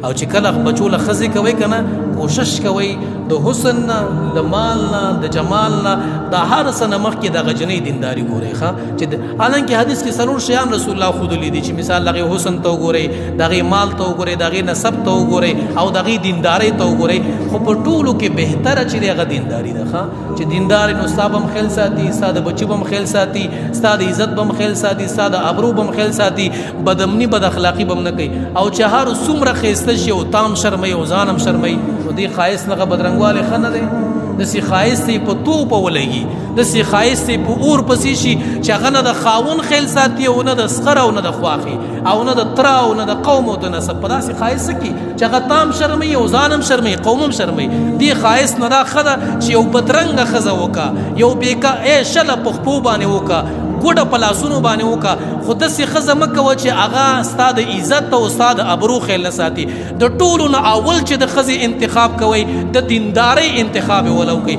او چې کله بچو له ښځې کوئ که نه، کوشش کوئ د حسن نه، د مال نه، د جمال نه، د هر څه نه مخکې دغه جنۍ دینداري ګورئ. ښه، چې حالانکه حدیث کې څلور شیان رسول الله ښودلي دي، چې مثال د هغې حسن ته وګورئ، د هغې مال ته وګورئ، د هغې نسب ته وګورئ او د هغې دیندارۍ ته وګورئ. خو په ټولو کې بهتره چې دی هغه دینداري ده. ښه، چې دیندار نو ستا به هم خیال ساتي، ستا د بچي به هم خیال ساتي، ستا د عزت به هم خیال ساتي، ستا د ابرو به هم خیال ساتي، بدمني بد اخلاقي به هم نه کوي. او چې هر څومره ښایسته شي او تام شرموي او ځان هم شرموي، نو دې ښایست نه بدرنګوالی ښه نه دی. داسې ښایست یې په توپه ولګي، داسې ښایست یې په اور پسې شي چې هغه نه د خاوند خیال ساتي او نه د سخر او نه د خواښې او نه د تره او نه د قوم او د نسب. په داسې ښایست کې چې هغه تام شرموي او ځان هم شرموي، قوم هم شرموي، دې ښایست نه دا ښه ده چې یو بدرنګه ښځه وکړه، یو بېکا ای شله په خپو باندې وکړه، ګوډه په لاسونو باندې وکړه، خو داسې ښځه مه کوه چې هغه ستا د عزت او ستا د ابرو خیال نه ساتي. د ټولو نه اول چې د ښځې انتخاب کوئ، د دیندارۍ انتخاب یې وله وکړئ.